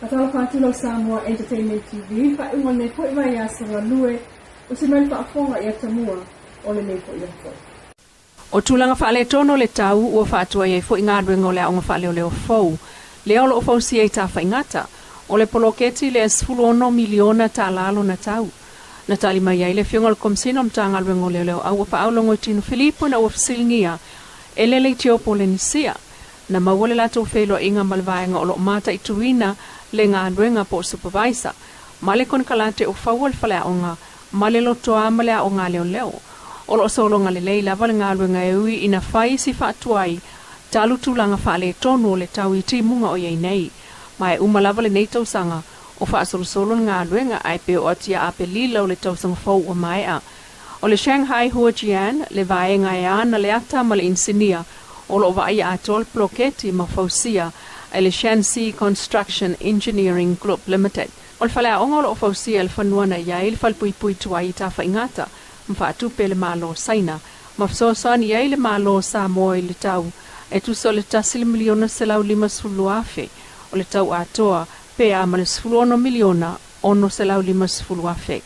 Faatalofa atu lau Samoa Entertainment TV i le faaiuga o lenei foi vaiaso galue usi mai le faafofoga i atamua o lenei foi aso. O tulaga faaletonu o le tau ua faatuai ai foi galuega o le aoga faaleoleo fou lea o lo o fausia i Tafaigata. O le poloketi lea e $16 miliona tala lona tau. Na tali mai ai le Afioga i le Komesina o le Matagaluega o Leoleo Auapaau Logoitino Filipo ina ua fesiligia e le Leitio Polenisia na maua le latou feiloaiga ma le vaega o lo o mataituina le galuega po o supervisor ma le konekarate o faua le faleaoga ma le lotoa ma le aoga a leoleo. O lo o sologa lelei lava le galuega e ui ina fai si faatuai talu tulaga faaletonu o le tau i timuga o i ai nei. Ma e uma lava lenei tausaga o faasolosolo le galuega ae pe oo atu ia Apelila o le tausaga fou ua maea. O le Shanghai Huajian le vaega e ana le ata ma le inisinia o lo o vaaia atoa le poloketi ma fausia e le Shanxi Construction Engineering Group Limited. O le faleaoga o lo o fausia i le fanua na i ai le falepuipui tuai i Tafaigata ma faatupe e le Malo o Saina ma fesoasoani i ai le Malo o Samoa i le tau e tusa o le $1,152,000 o le tau atoa pe a ma le $16,650,000.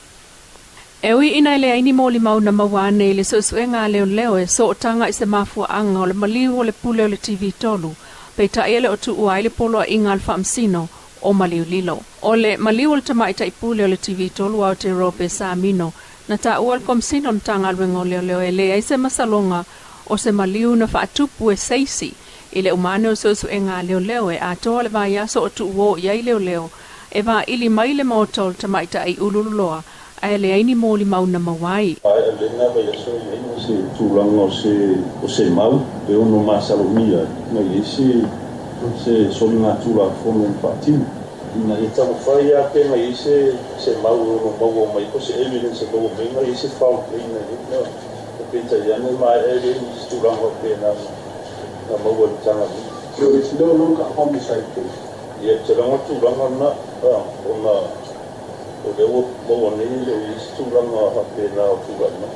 E ui ina e leai ni molimau na maua ane i le suesuega a leoleo e sootaga i se mafuaaga o le maliu o le pule o le TV 3, peitai e le o tuua ai le poloaiga a le faamasino o maliu lilo. O le maliu o le tamaitai pule o le TV 3 Aotearoa Pesamino na taua e le Komesina o le Matagaluega o Leoleo e leai se masaloga o se maliu na faatupu e se isi i le uma ane o suesuega a leoleo e atoa le vaiaso o tuuō i ai leoleo e vaili mai le maota o le tamaitai ulululoa ae leai ni molimau na maua ai. Ae lena vaiaso e i ai ma se tulaga o se o se mau e ono masalomia ai na i ai se se soligatulafono na faatino. Ina ia taumafai lava pe na i ai se se mau e ono maua mai po o se evidence e maua mai na i ai se foul play na i ai na peitai ane maea e leai ma se tulaga faapena na na maua e le Matagaluega. So it's no longer a homicide case. Ia, ou te lagona tulaga na ona o lea ua maua nei e le o i ai se tulaga faapena o tulai mai.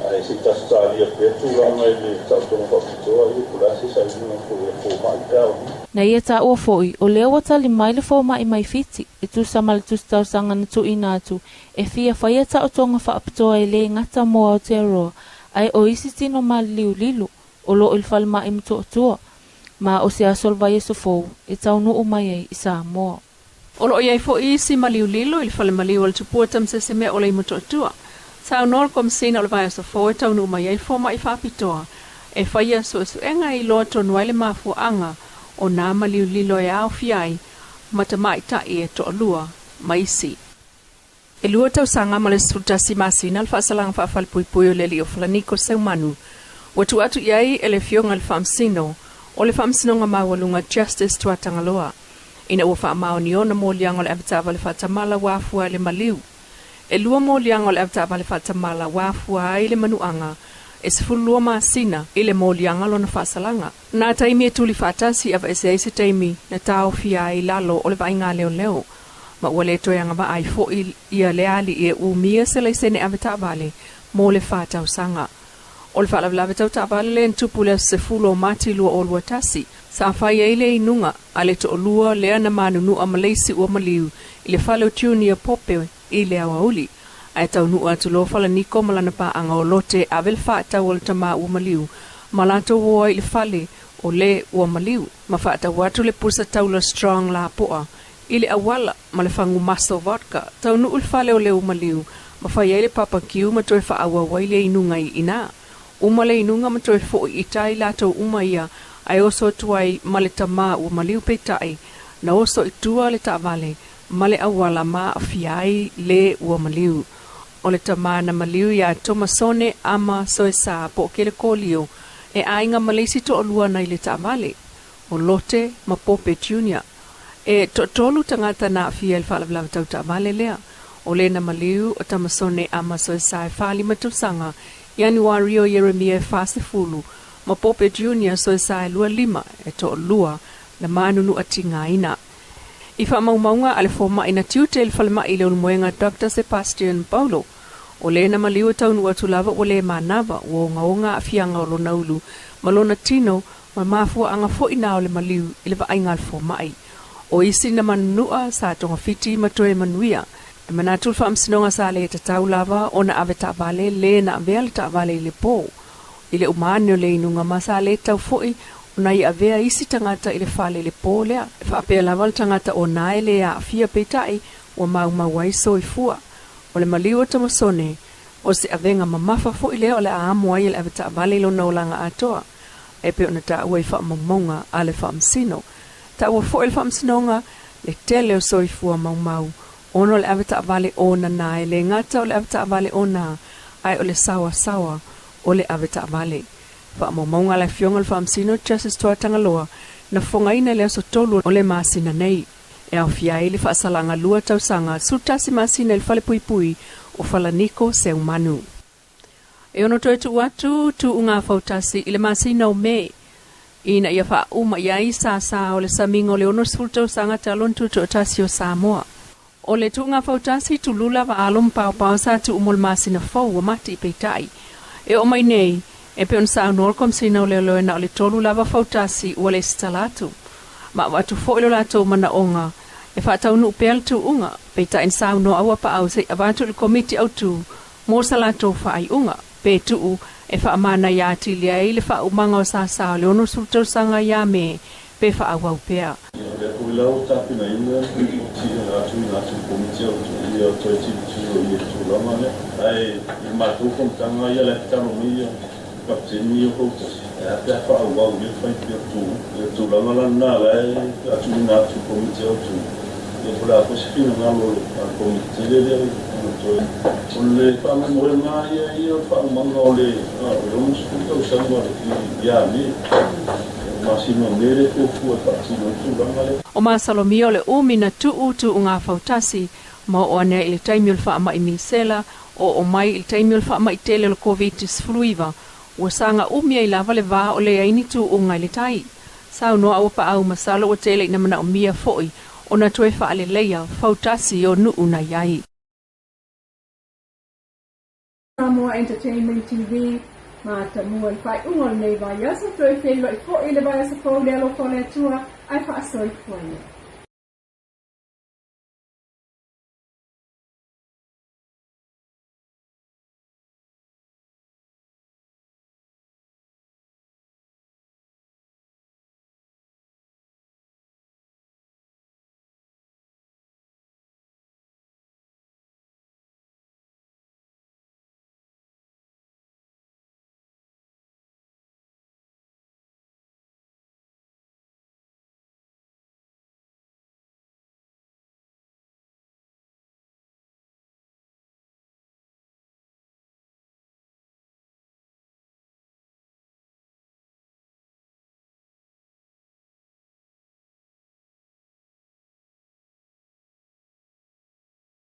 Ae se i tatou talia pea tulaga i le taotoga faapitoa ia po o le a se sailiga foi a fomai pe a o ni. Na ia taua foi, o lea ua tali mai le fomai mai Fiti, e tusa ma le tusi tausaga na tuuina atu, e fia faia taotoga faapitoa e le gata mo Aotearoa, ae o isi tino maliliulilu o lo o i le falemai Motootua, ma o se aso o le vaiaso fou e taunuu mai ai i Samoa. O lo o i ai foi isi maliu lilo i le fale maliu o le Tupua Tamasese o le Motootua. Saunoa le Komesina o le vaiaso fou e taunuu mai ai le fomai faapitoa e faia suesuega e iloa tonu ai le mafuaaga o nā maliu lilo e aofia ai ma tamaitai e toalua ma isi. E 2 tausaga ma le 11 masina le faasalaga faafalepuipui o le alii o Falaniko Seumanu ua tuu atu i ai e le Afioga i le Faamasino o le Faamasinoga Maualuga Justice Tuatagaloa ina ua faamaonia ona moliaga o le avetaavale faatamala ua afua ai le maliu. E 2 moliaga o le avetaavale faatamala ua afua ai le manuaga e 12 masina i le moliaga lona faasalaga. Nā taimi e tuli faatasi aveese ai se taimi na taofia ai i lalo o le vaaiga a leoleo ma ua le toe agavaa ai foi ia le alii e umia se laisene avetaavale mo le 4 tausaga. O le faalavelave tau taavale lea na tupu i le aso 10 o Mati 2021, sa fai ai le inuga a le toalua lea na manunua ma le isi ua maliu i le fale o Junior Pope i le aoauli. Ae taunuu atu loa Falaniko ma lana paaga o Lote ave le faatau o le tamā ua maliu ma latou o ai i le fale o le ua maliu ma faatau atu le pusa taula strong lapoa i le auala ma le fagu maso vodka. Taunuu i le fale o le ua maliu ma fai ai le papakiu ma toe faaauau ai le inuga i inā. Uma le inuga ma toe fo'i i tai latou uma ia ae oso atu ai ma le tamā ua maliu peitai na oso i tua le taavale ma le auala ma aafia ai le ua maliu. O le tamā na maliu iā Tomasone Ama Soesa po o Kelekolio e aiga ma le isi toalua na i le taavale, o Lote ma Pope Junior. E toatolu tagata na aafia i le faalavelave tau taavale lea. O le na maliu o Tamasone Ama Soesa e 45 tausaga, Ianuario Ieremia e 40, ma Pope Junior Soesa e 25, e toalua na manunua tigaina. I faamaumauga a le fomai na tiute i le falemai i le Ulumoega Dr Sebastian Paulo, o le na maliu e taunuu atu lava ua le manava, ua ogaoga aafiaga o lona ulu ma lona tino ma mafuaaga foi na o le maliu i le vaaiga a le fomai. O isi na manua sa togafiti ma toe manuia. E manatu le Faamasinoga sa le tatau lava ona ave taavale lē na avea le taavale i le pō i le uma ane o le inuga ma sa lē tatau foʻi ona ia avea isi tagata i le fale i le pō lea. E faapea lava le tagata ona e lē aafia peitai ua maumau ai soifua. O le maliu o Tamasone o se avega mamafa foʻi lea o le a amo ai e le avetaavale i lona olaga atoa e pei ona taua i faamaumauga a le Faamasino. Taua foʻi le Faamasinoga le tele o soifua maumau ona o le avetaavale onana e lē gata o le avetaavale ona ae o le saoasaoa o le avetaavale. Faamaumauga a le Afioga le Faamasino Justice Tuatagaloa na fofogaina i le aso 3 o le masina nei. E aofia ai le faasalaga 2 tausaga 11 masina i le falepuipui o Falaniko Seumanu. E ono toe tuu atu tuuga fautasi i le masina o Me ina ia faauma i ai sāsā o le samiga o le 60 tausaga talu ona tutoatasi o Samoa. O le tuuga fautasi tulula va alo ma paopao sa tuu mo le masina fou ua mati i peitai. E oo mai nei, e pei ona saunoa le Komesina o Leoleo na o le 3 lava fautasi ua lesitala atu. Ma avatu foʻi lo latou manaoga e faataunuu pea le tuuga, peitai na saunoa Auapaau seʻi avatu i le Komiti Autū mo sa latou faaiuga, pe tuu e faamanaia atili ai le faaumaga o sāsā o le 60 tausaga iā Me pe faaauau pea. Ia, o lea foi la ua tapenaina le lipoti o le a tuuina atu i le Komiti Autu ia toe tilotilo i le tulaga lea. Ae i le matou fonotaga ia la e tatalo mai ia Kapeteni ia o Fautasi, e a pe a faaauau ia fai pea tuuga. Ia, o le tulaga la lena la e a tuuina atu i le Komiti Autu, ia po o le a foi se finagalo a le Komiti tele lea ona toe. O le faamoemoega ia ia o le faaumaga o le 60 tausaga ia Me. Masina o Me le fuafua e faatino ai tulaga lea. O masalomia o le umi na tuu tuuga fautasi ma oo ane ai i le taimi o le faamaʻi misela, o oo mai i le taimi o le faamaʻi tele o le Koviti-19, ua saga umi ai lava le vā o leai ni tuuga i le tai. Saunoa Auapaau masalo ua tele ina manaomia foʻi ona toe faaleleia fautasi o nuu na i ai. Samoa Entertainment TV, ma tamua i le faaiuga o lenei vaiaso, toe feiloai foi i le vaiaso fou i le alofa o le Atua, ae faasoifua ia.